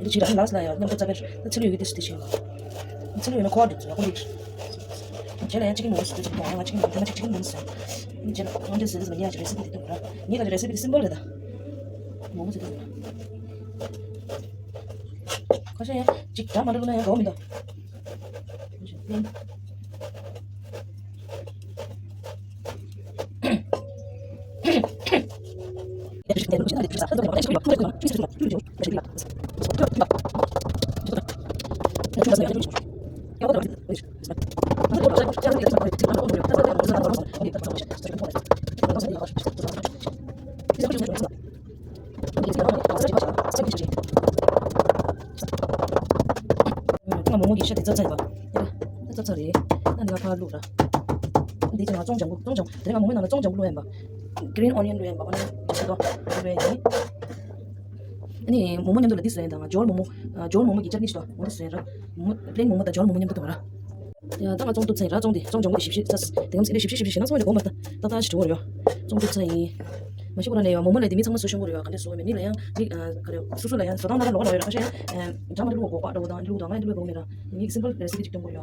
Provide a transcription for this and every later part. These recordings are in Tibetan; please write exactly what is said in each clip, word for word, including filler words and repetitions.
འདི་ཅིག་རང་ལགས་ལ་ཡང་མཉམ་དུ་རྩ་བའི་ད་ཚི་ལུ་ཡོད་ཀྱི་དེ་སུ་དེ་བྱས་ཡོད། ཚི་ལུ་ཡོད་ན་ཁོ་འདི་ཚོ་ཡག་པོ་འདུག་བྱས་ལ་ཡང་ཅི་གི་མོ་སུ་དེ་ཚོ་གཏོང་ཡང་ཅི་གི་མོ་དེ་མ་ཅི་གི་མོ་སུ་བྱས་ལ་ང་འདི་ཟེར་ཟེར་ལ་ངས་ཡང་ཅི་རེ་སི་པི་དེ་གཏོང་ར་ངས་ལ་རེ་སི་པི་དེ་སིམ་པལ་རེད་ད། མོ་མོ་ཟེར་དེ་ཁ་ཤས་ཡང་ཅིག་འདྲ་མ་འདྲ་ལ་ཡང་དགའ་བོ་མི་འདུག་ང་མོག་མོག་གི་ཤ་དེ་བཙབ་ཚར་ཡིན་པ། བཙབ་ཚར་རེད། ད་འདི་ང་ཕར་བླུགས་ར། འདི་ཅི་ང་ཙོང་ལྗང་གུ་ཙོང་ལྗང་གུ་དེ་རིང་ང་མོག་མོག་ནང་ལ་ཙོང་ལྗང་གུ་བླུགས་ཡིན་པ། Green onion བླུགས་ཡིན་པ་ཨ་ནི་ཞིག་ཏོ་བླུགས་ཡིན། ཨ་ནི་མོག་མོག་མཉམ་དུ་ལ་འདི་བཟོས་ཡིན་ད་ང་ཇོལ་མོག་མོག་ཇོལ་མོག་མོག་གི་ཅར་ནི་ཞིག་ཏོ་འོ་འདི་བཟོས་ཡིན་ར། མོག་མོག་པི་ལེན་མོག་མོག་དང་ཇོལ་མོག་མོག་མཉམ་དུ་གཏོང་ར། ཡ་ད་ང་ཙོང་བཏུབ་ཚར་ཡིན་ར། ཙོང་དེ་ཙོང་ལྗང་གུ་དེ་ཞིབ་ཞིབ་ཚ་དེ་གམ་སི་ལེ་ཞིབ་ཞིབ་ཞིབ་ཞིབ་ཞིབ་ན་ཙོང་དེ་གོ་མ་ད་ཏག་ཏག་ཞིག་འགྲོ་གི་རེད་ཡོ། ཙོང་བཏུབ་ཚར་ཡིན། མ་ཤི་ཁོ་ར་ནས་ཡོ་མོག་མོག་ལས་དེ་མི་ཚང་མ་བཟོ་ཤེས་ཀྱི་རེད་ཡོ། ག་འདྲ་བཟོ་བ་མེད་ནི་ལ་ཡང་མི་ཨ་ག་རེ་སོ་སོ་ལ་ཡང་བཟོ་སྟངས་སྣ་ཁ་ལོག་ལོག་ཡོད་ར། ཁ་ཤས་ཨ་འདྲ་མ་འདྲ་བླུགས་གོ་པ་འདྲ་བོ་དང་འདི་བླུགས་དང་ང་འདི་བླུགས་གོ་མེད་ར། ངས་སིམ་པལ་རེ་སི་པི་ཅིག་སྟོན་གོ་ཡོ།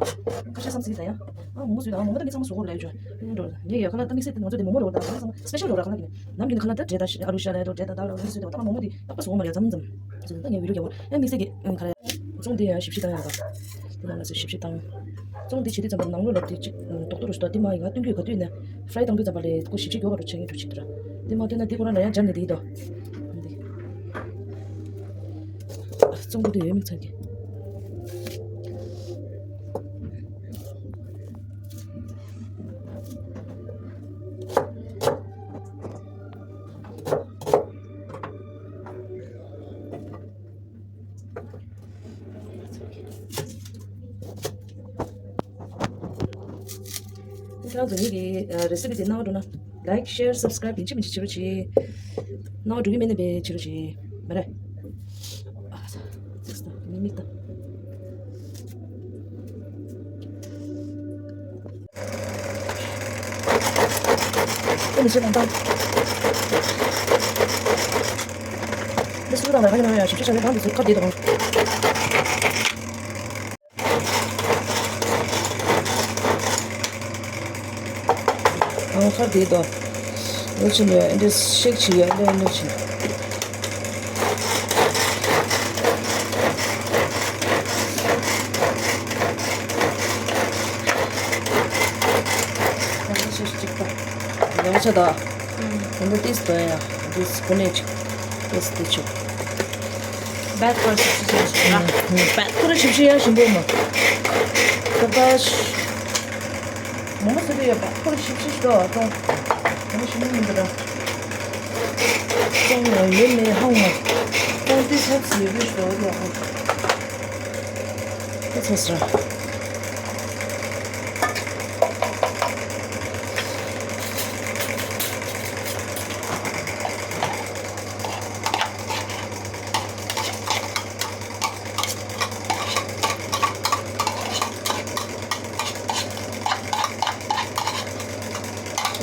ཁ་ཤས་བསམ་སྲིད་ད་ཡང་ཨ་མོག་མོག་བཟོས་དང་མོག་མོག་ད་མི་ཚང་མ་བཟོ་གོ་རེད་ཡོ། ངས་ཡོ་ཁ་ལག་ད་དམིགས་བསལ་དེ་ང་ཚོ་དེ་མོག་མོག་རེད་བ་ད་ང་ཚང་མ་སི་པེ་ཤལ་རེད་བ་ད་ཁ་ལག་གི་ནི་ནམ་རྒྱུན་ཁ་ལག་ད་འབྲས་དང་ཨ་ལུ་ཤ་ལ་ཡ་འབྲས་དང་ད་ལ་འོ་འདི་བཟོས་དང་ད་ང་མོག་མོག་འདི་ཏག་ཏག་བཟོ་གོ་མ་རེད་ཡ་མཚམས་མཚམས་བཟོས་དང་ད་ངས་བི་ཌིའོ་རྒྱག་གོ་ཨ་དམིགས་བསལ་གྱི་ཁ་ལག་ཙོང་དེ་ཡང་ཞིབ་ཞིབ་བཏང་ཡོད་པ། དེ་ནང་ལ་ཚོས་ཞིབ་ཞིབ་བཏང་། ཙོང་དེ་ཇེ་མཐོ་ཙམ་པ་ནང་ལོགས་ལ་དེ་གཅིག་རྡོག་རྡོག་རུ་ཞིག་དང་དེ་མ་ཡིན་ང་སྟོན་གྱི་ག་དུས་ནས་ཧྥ་རའི་བཏང་དུས་ཙམ་པ་ལས་ཁོ་ཞིབ་ཞིབ་མགྱོགས་པ་རུ་ཆགས་ངེས་འགྲོ་ཆེད་དུ་ར། དེ་མ་སྟོན་ན་དེ་ཁོ་རང་ལ་ཡང་སྦྱར་ནས་དེ་ཡིན་དོ། ཙོང་དེ་དུ་ཡོད་མིག་ཚང་གི། ཁྱེད་རང་ཚོ་ངེད་ཀྱི་རེ་སི་པི་དེ་རྣ་བ་འགྲོ་ན་ལའིཀ་ཤེར་སབ་སི་ཀ་རའིབ་ཡིན་གཅིག་མིན་གཅིག་བྱེད་རོགས་གྱིས། རྣ་བ་འགྲོ་གི་མེད་ན་བྱེད་རོགས་གྱིས། མ་རེད། ཨ་ཙི་ཙི་མི་མིག་ལྟ། ཨེ་མི་ཤེས་ལང་ཏང་། འདི་སུ་དང་ལ་ཁ་ཡིན་ན་ཡང་ཞིབ་ཞིབ་བྱ་བའི་སྒང་དུ་ཚུར་ཁ་བསྡད་དང་། ཨང་ཁ་བསྡད་དང་། ལོ་ཆེན་ཡོད་ཨེ་འདྲས་ཤེག་བྱེད་ཡོད་ཨེ་འདྲས་ལོ་ཆེན། ཡང་ཆ་ད། ཡང་ན་ཏིས་དོན་ཡང་ཏིས་ཁོ་ནས་ཅིག་ཏིས་ཏི་ཆུ། བད་ཁོ་ར་ཞིབ་ཞིབ་ཡང་ཞིབ་ཡང་ཞིབ་པོ་མ། ཁ་པ་ཤ། མོ་མོ་ཟེར་གྱི་ཡོད་པ། ཁོ་ལ་ཞིབ་ཞིབ་ཞིག་འགྲོ་བ་གཏོང་། མོ་མོ་ཞིབ་མོ་མི་འདུག་ར། གཏོང་ཡོད་ཡོད་མེད་ཧ་གོ་མ། གཏོང་དུས་ཆབས་སུ་ཡོད་པའི་འགྲོ་བ་དེ་ཡག་པོ། ཁོ་ཚོ་ཟེར།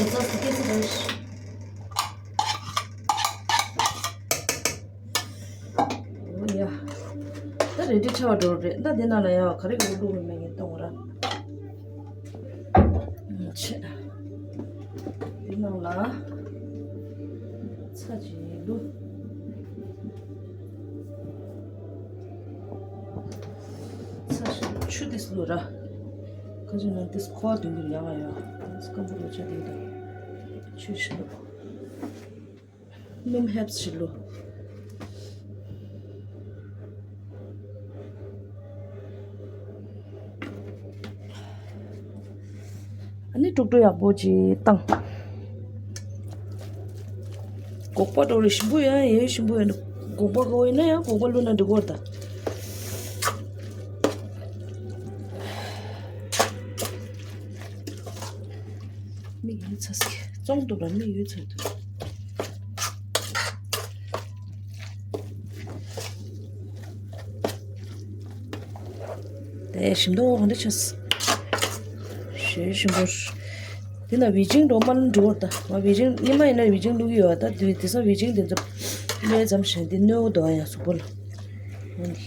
ཨེ་ཙོ་སི་ཀེ་སི་རེད། འོ་ཡ། ད་རེ་ཌི་ཆགས་པ་འགྲོ་རེད། ད་འདི་ནང་ལ་ཡང་ག་རེ་ག་རེ་བླུགས་ཡོད་མེད་ངས་གཏོང་བ་ར། ཆེ། འདི་ནང་ལ་ཚྭ་ཅིག་བླུགས། ཚྭ་ཞིག་ཆུ་དེ་བླུགས་ར། ཁ་ཅིག་ནང་དེ་ཁོ་དུང་གི་ཡང་ཡང་སྐམ་པོ་རུ་ཆ་དེ་དང་ཆུ་ཞིག་བླུགས། སྣུམ་ཧེབ་ཞིག་བླུགས། ཨ་ནི་དཀྲུག་དཀྲུག་ཡག་པོ་ཅིག་བཏང་། སྒོག་པ་འགྲོ་རེ་ཞིམ་པོ་ཡང་ཡོད། ཞིམ་པོ་ཡོད་ན་སྒོག་པ་དགོས་ཡིན་ན་ཡང་སྒོག་པ་བླུགས་ན་འགྲིག་གོ་ད། མིག་ཡོད་ཚ་སི་ཀི་བཙོང་འདུག་ར། མིག་ཡོད་ཚ་འདུག། དེ་ཞིམ་མདོག་ག་འདྲ་ཆགས། ཞེ་ཞིམ་པོ། དེ་ན་ཝེ་ཅིང་འགྲོ་མ་ལ་འགྲོ་བར་ད། ང་ཝེ་ཅིང་ཉི་མ་ཡིན་ན་ཝེ་ཅིང་བླུག་གི་ཡོད། ད་དུས་དེ་སང་ཝེ་ཅིང་དེ་ཚོ་སླེ་ཙམ་བཞིན་དེ་གནོད་འོ་དོ་ཡང་གཟུགས་པོ་ལ། འོ་འདི།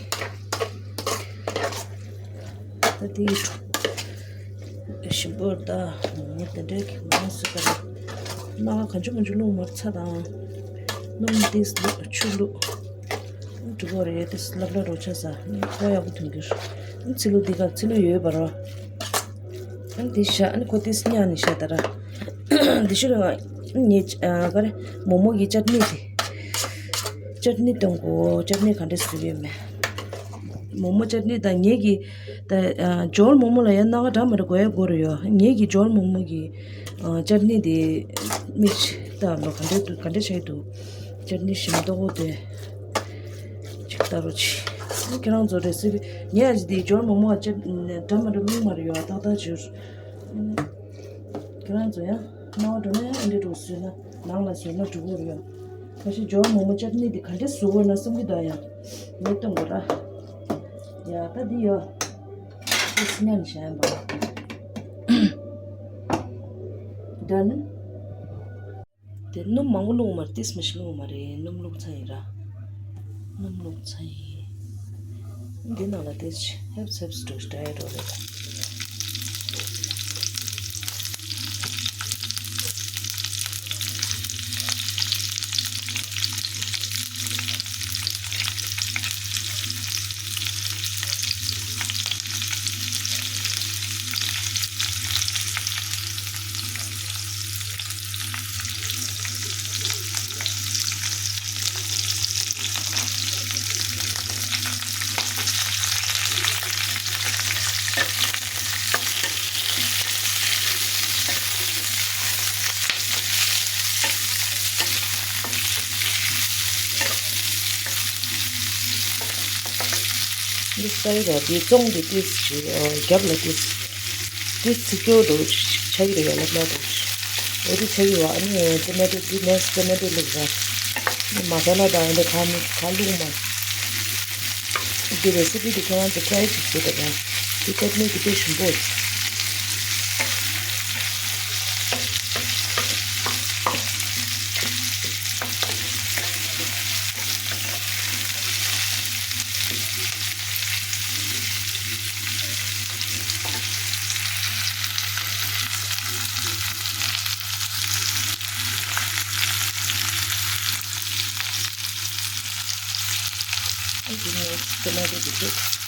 ད་དེ་ཡི་གྲོགས། ཞིམ་པོར་ད་མོ་དེ་འདྲའི་གི་མང་སུ་ཀ་ར། སྣ་ཁ་གང་བྱུང་མང་བྱུང་བླུགས་མར་ཚྭ་དང་། སྣུམ་ཏིས་བླུགས་ཆུ་བླུགས། འགྲིག་གོ་རེད། ཏིས་ལབ་ལ་རོ་ཆ་ས་ཁོ་ཡག་པོ་ཐོན་གྱུར། ཚི་ལུ་འདི་ག་ཚི་ལུ་ཡོད་པ་རོ། ཨ་འདི་ཤ་ཨ་ནི་ཁོ་ཏིས་ཉག་ནི་ཤ་ད་ར། འདི་ཤུ་རེ་ང་ངས་ཨ་ག་རེ་མོག་མོག་གི་ཅཊ་ནི་དེ། ཅཊ་ནི་གཏོང་གོ། ཅཊ་ནི་ག་འདྲས་བཟོ་ཡོད་མེད། མོག་མོག་ཅཊ་ནི་དང་ངེད་ཀྱི་ད་ཇོལ་མོག་མོག་ལ་ཡང་སྣ་ཁ་འདྲ་མི་འདྲ་དགོས་ཡ་དགོས་རེད་ཡོ། ངེད་ཀྱི་ཇོལ་མོག་མོག་གི་ཅཊ་ནི་དེ་མིག་ཅིག་ལྟ་ལོ། ག་འདྲས་འདུག་ག་འདྲས་བྱས་འདུག་ཅཊ་ནི་ཞིམ་མདོག་པོ་དེ་ཅིག་ལྟ་རོགས་གྱིས། ཁྱེད་རང་ཚོ་རེ་སི་པི་ངས་ཨ་ཅི་དེ་ཇོལ་མོག་མོག་ཅཊ་འདྲ་མི་འདྲ་བླུགས་མ་རེད་ཡོ། ཏག་ཏག་བྱོས། ཁྱེད་རང་ཚོ་ཡང་སྣང་བ་འགྲོ་ན་ཡང་ཨེ་འདྲ་འགྲོ་བཟོས་ན་ནང་ལ་བཟོས་ན་འགྲོ་གི་རེད་ཡ། ཁ་ཤས་ཇོལ་མོག་མོག་ཅཊ་ནི་འདི་ག་འདྲས་བཟོ་དགོས་ན་བསམ་གྱི་འདུག་ཡ། ངས་སྟོན་དགོས་ར། ཡ་ད་འདི་ཡོ། འདི་སི་ཉན་བྱས་པ། ཌན། དེ་སྣུམ་མང་པོ་བླུགས་མ་རེད། ཏིས་མ་ཞིག་བླུགས་མ་རེད། སྣུམ་བླུགས་ཚར་ཡིན་ར། སྣུམ་བླུགས་ཚར་ཡིན། འདི་ནང་ལ་དེ་ཧེབ་ཧེབ་སི་འགྲོ་ཞིག་འདྲ་ཡོད་འགྲོ་རེད། འདི་ས་ཡི་ར་འདི་བཙོང་དེ་ཏིས་ཅིག་རྒྱབ་ལ་ཏིས། ཏིས་ཚིག་སྐྱོ་འདུག་ཆགས་ཀྱི་རེད་ཡ། ལབ་ན་འདུག་འོ་དེ་ཆགས་ཀྱི་བ། ཨ་ནི་ཏོ་མེ་ཏོ་འདི་མེས་ཏོ་མེ་ཏོ་བླུགས་ར། མ་ས་ལ་དང་འདི་ག་མི་ག་བླུགས་མ། འདི་རེ་སི་པི་འདི་ཁྱེད་རང་ཚོ་ཊ་རའི་ཅིག་བྱེད་དང་། འདི་ཅཊ་ནི་འདི་དཔེ་ཞིམ་པོ་རེད། འདི་ནས་ཏོ་མེ་ཏོ་འདི་བླུགས།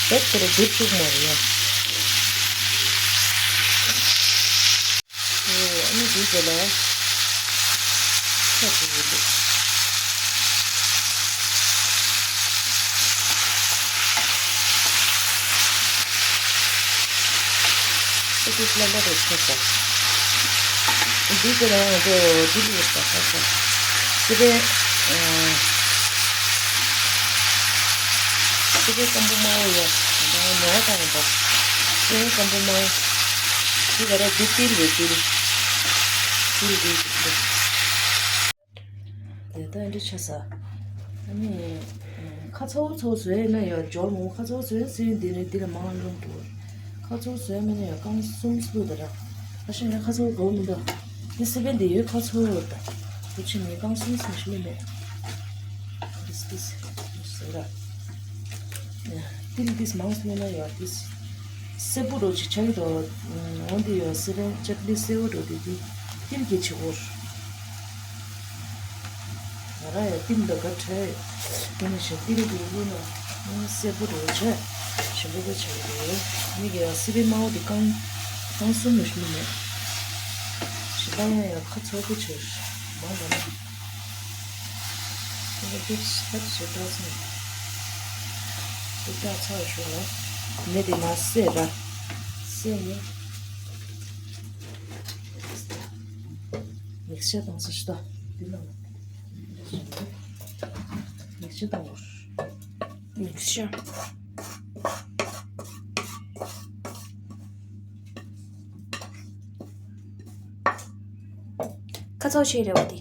ད་ཁོ་ར་བསྡུར་བཅུག་མ་རེད་ཡ། ཨོ་ཨ་ནི་འདི་དེ་ལ་ཆ་ཞིག་ཡོད་འདུག་ཨ་ཏི་ལ་ལ་རེ་ཆ་ས། འདི་དེ་ལ་ང་ཚོ་འདི་ལ་ཡོད་པ་ཆ་ས། སི་པན། སི་པན་སྐམ་པོ་དམར་པོ་ཡོད། ད་ནོར་བ་དང་ཡིན་པ། སི་པན་སྐམ་པོ་དམར། འདི་ག་རེ་འདི་ཏིལ་རེད་ཏིལ། ཏིལ་འདི་ཞིག་འདི། དེ་ལྟ་འདྲ་ཆ་ས། ཨ་ནི། ཁ་ཚ་བོ་ཚ་བོ་བཟོས་ན་ཡང་འབྱོར་མོ་ཁ་ཚ་བོ་བཟོས་ཟིན་འདི་ནི་འདི་ལ་མང་རུང་འདུག་ཁ་ཚ་བོ་བཟོས་མིན་ན་ཡང་རྐང་གསུམ་སུ་ད་ར། ཨ་ཤི་ན་ཁ་ཚ་བོ་གོ་མི་འདུག་འདི་སི་པན་འདི་ཡོད་ཁ་ཚ་བོ་ཡོད་ད། འདི་ཕྱི་ནས་རྐང་གསུམ་སུ་ཤི་མེད། འདི་འདི་ཟེར་ར། ཏིལ་འདི་མང་སུ་ན་ཡང་འདི། སེར་པོ་རོ་ཅིག་ཆགས་ཀྱི་འདུག་འོན་ཏེ་ཡང་སི་པན་ཅག་ལི་སེར་པོ་རོ་འདི་འདི་ཏིལ་གྱི་ཆུ་བོར། ང་རང་ཡང་ཏིལ་འདི་ག་བྲལ། དེ་ནི་ཞིང་ཏིལ་གྱི་བླུགས་ན་སེར་པོ་རོ་ཆ་ཞིམ་པོ་པོ་ཆགས་ཀྱི་རེད། མིག་གི་ཡང་སི་པན་དམར་པོ་འདི་རྐང་རྐང་གསུམ་ལ་ཞིམ་མེད། ཞིམ་པ་ཡང་ཡང་ཁ་ཚ་པོ་ཆགས་མང་ལ་ན། ཁོ་ཚོ་ཕར་ཕར་ཞིག་བཏགས་སོང་། དེ་བཏགས་ཚར་ཞོར་ལ་མེ་དེ་མར་བསད་པ། བསད་ནས་མིག་ཤེལ་བཏང་སོང་ཞིག་ད། དེ་ནང་ལ་མིག་ཤེལ་བཏང་དགོས། མིག་ཤེལ། ཁ་ཚོགས་ཤེས་རེད་བ་དེ།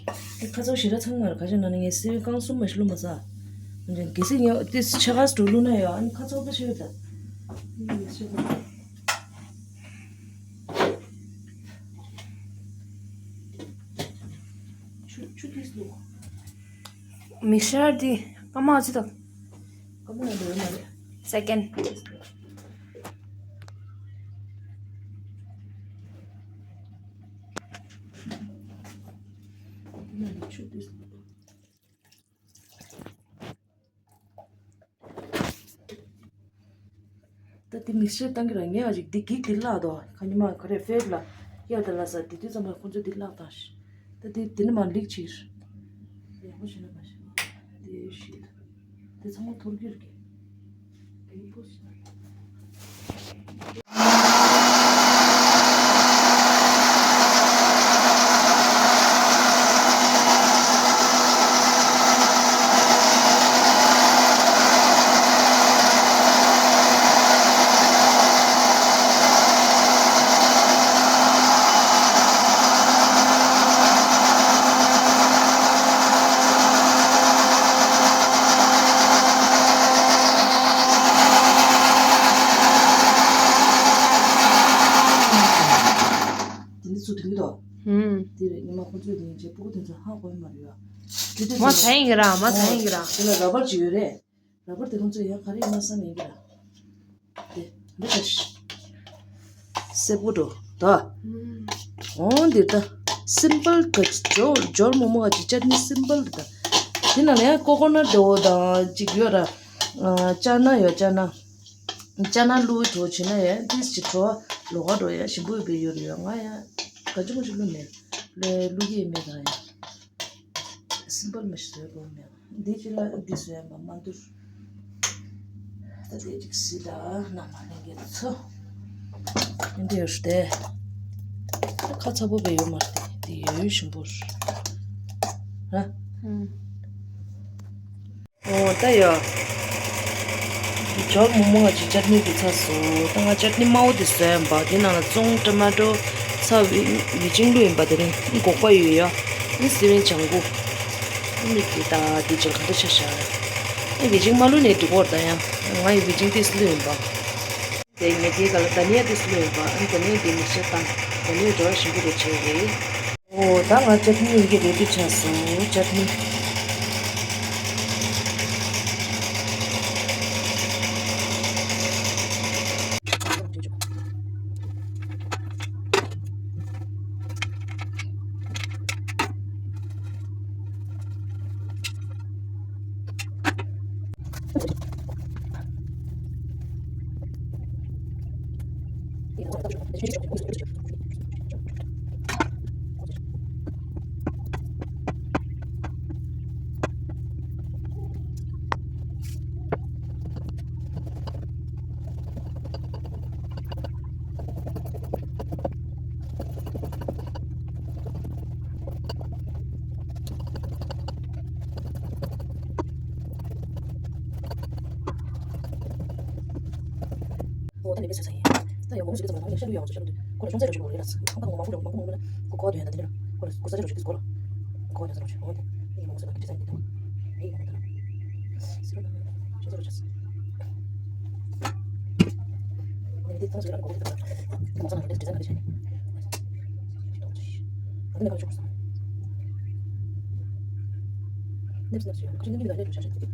ཁ་ཚོགས་ཤེས་ར་ཚང་མར་ཁ་ཤས་ནང་ནས་ངས་སེ་བའི་རྐང་གསུམ་མ་ཞིག་བླུགས་མ་ཟ། གལ་སྲིད་ངས་དེ་ཆ་ག་སུ་བླུགས་ན་ཡང་ཨ་ནི་ཁ་ཚོགས་པ་ཤེས་རེད་ད། ཆུ་ཆུ་དེ་བླུགས། མིག་ཤར་དེ་སྐར་མ་ཅི་དང་། སྐར་མ་ཡང་འདོད་མ་རེད། སེ་ཀེན། ད་དེ་མིག་སེར་བཏང་གི་ར་ངས་ཨ་ཅིག་འདི་གིག་འདི་བརླག་དོ་ཁ་ཉི་མ་ག་རེ་ཧྥེད་ལ་གཡའ་དང་ལ་ས་དེ་དུས་ཙམ་པ་ཁོང་ཚོས་འདི་བརླག་བཏང་ཤི། ད་དེ་དེ་ནི་མ་ལིག་ཕྱིར། ཡག་པོ་བྱས་ན་མ་ཤི། དེ་ཤི། དེ་ཚང་མ་ཐོར་གི་རེད། དེ་ཕོ་ཤི་ན། དེ་འདི་ཚོ་དེ་འདི་དོ། ཧུམ། དེ་རེད་ཉི་མ་ཁོ་ཚོས་དེ་འཇེ་ཕྲུ་གུ་དེ་ཚོ་ཧ་གོ་ཡི་མ་རེད་ཡ། དེ་དེ་མ་ཚོ་ཚ་ཡིན་གི་ར་མ་ཚ་ཡིན་གི་ར། དེ་ལ་ར་བར་ཅིག་ཡོད་རེད། ར་བར་དེ་ཁོ་ཚོས་ཡ་ག་རེ་ཡིན་མ་བསམ་ཡིན་གི་ར། དེ་འདི་ལྟ་ཤི། སེར་པོ་འགྲོ་ད། ཧུམ། འོང་འདི་ལྟ། སིམ་པལ་ག་ཅི་ཇོ་ཇོར་མོ་མོ་ག་ཅི་ཅར་ནི་སིམ་པལ་འདི་ལྟ། དེ་ནང་ལ་ཡ་ཀོ་ཀོ་ནཊ་འདྲ་བོ་དང་ཅིག་ཡོད་ར། ཨ་ཅ་ན་ཡོད་ཅ་ན། ཅ་ན་བླུགས་འགྲོ་བྱེད་ན་ཡང་ཏིས་ཅི་བྲོ་བ་ལོག་ག་འགྲོ་ཡ་ཞིམ་པོ་ཡོད་པའི་ཡོད་རེད་ཡ། ང་ཡང་ག་ཅི་མོ་ཅིག་བླུགས་མེད། ལས་བླུགས་ཡས་མེད་ད་ཡ། སིམ་པལ་མ་ཞིག་བཟོས་དགོས་མེད། འདི་ཅི་ལ་འདི་བཟོས་ཡ་མ་མ་འདུར། ད་དེ་ཅིག་སི་ད་ན་མ་ལེན་གྱི་ཚོ། འདི་ཡོད་དེ། ཁ་ཚ་པོ་བས་ཡོད་མ་རེད་དེ་ཡོད་ཞིམ་པོ་ར། ཧུམ། ཨོ་ད་ཡ། ཇོར་མོ་མོ་ང་ཅི་ཅར་ནི་དེ་ཚ་སོང་། ད་ང་ཅར་ནི་དམར་པོ་དེ་བཟོས་ཡིན་པ། དེ་ནང་ལ་བཙོང་ཊ་མ་ཊོ་ཚ་བི་བི་ཅིང་བླུགས་ཡིན་པ། དེ་རིང་སྒོག་པ་ཡོད་ཡ། ནི་སི་པན་ལྗང་གུ། ནི་དེ་ད་དེ་ཅང་ག་འདྲ་ཆ་བཞག་ཨེ་བི་ཅིང་མ་བླུགས་ནས་འགྲིག་གོ་ད་ཡ། ང་ཡི་བི་ཅིང་ཏིས་བླུགས་ཡིན་པ། དེ་ངས་དེའི་སྒང་ལ་ད་ནི་ཡ་ཏིས་བླུགས་ཡིན་པ། ཨ་ནི་ད་ནི་ཡ་དེ་མི་ཤེས་ད། ད་ནི་ཡ་འགྲོ་བ་ཞིམ་པོ་རེ་བྱས་རེད། ཨོ་ད་ང་ཅར་ནི་ཡིན་གྱི་རེ་ཌི་ཆགས་སོང་ཅར་ནི། འོ་ད་ནི་མི་བཟོས་ས་ཡིན། ད་ཡང་མོ་མོ་ཞིག་ཙམ་ལ་ནང་ལ་ཤ་ལུས་ཡོང་ཚོ་ཤ་ལུས་འདུག་ཁོ་ལ་ཤོང་ཚད་རོ་ཞིག་གོ་རེ་ལ་ཁོང་ཁ་མོ་མང་པོ་རོ་མང་པོ་མང་པོ་ལ་ཁོ་གོ་དོན་ད་དེ་འདྲ་ཁོ་ལ་ཁོ་ས་ཆ་རོ་ཞིག་དུས་སྐོར་ཁོ་གོ་དོན་ས་རོ་ཞིག་འོ་དེ་ཡིན་མོ་མོ་ཟེར་ན་ཁི་ཅི་ས་ཡིན་དེ་ད་ཡིན་མོ་མོ་ཟེར་ན་ཤོང་ཚད་རོ་ཞིག་ནས་འདི་ཚང་སུ་རང་གོ་གི་འདུག་ད་མོ་ས་ན་འདི་འདྲ་ཟེར་ན་འདི་བྱས་ནས་ད་འདི་ནས་ག་ཆོག་སོང་། ནེབ་སི་ནེབ་སི་ཡོང་ཁ་ཆེ་ནི་མི་ལ་ལས་འགྲོ་ཤ་རེད། ག་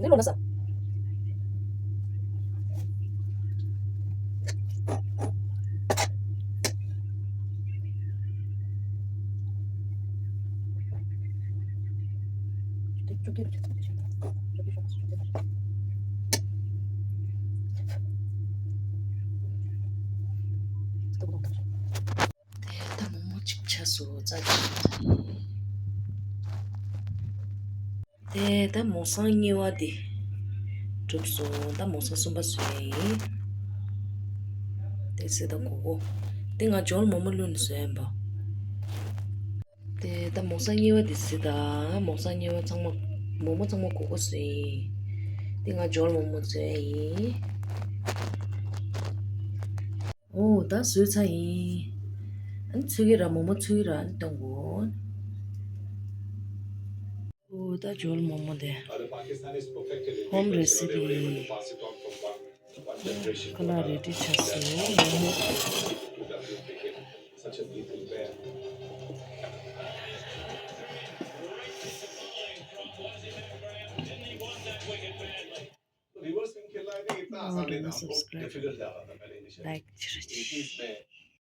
ནས་ལོ་ན་ས། དེ་ད་མོག་མོག་གཅིག་ཆགས་སོང་རྩ་ཆེ། དེ་ད་མོག་སང་གཉིས་པ་དེ་གྲུབ་སོང་། ད་མོག་སང་གསུམ་པ་བཟོས་ཡིན། དེ་སེ་ད་གོ་གོ། དེ་ང་ཇོལ་མོག་མོག་བླུགས་ནས་བཟོས་ཡིན་པ། དེ་ད་མོག་སང་གཉིས་པ་དེ་སེ་ད་མོག་སང་གཉིས་པ་ཚང་མ་མོག་མོག་ཚང་མ་གོ་གོ་བཟོས་ཡིན། དེ་ང་ཇོལ་མོག་མོག་བཟོས་ཡིན། ཨོ་ད་བཟོས་ཚར་ཡིན། ཨ་ནི་ཚོད་ཀྱི་ར་མོག་མོག་ཚོད་ཀྱི་ར་ཨ་ནི་གཏོང་དགོས། ཨོ་ད་ཇོལ་མོག་མོག་དེ་ཧོམ་རེ་སི་པི། ཁ་ལག་རེ་ཌི་ཆགས་སོང་མོག་མོག་ཨོ་རེ་ན་སབ་སི་ཀ་རའིབ་ལའིཀ་བྱེད་རོགས་གྱིས།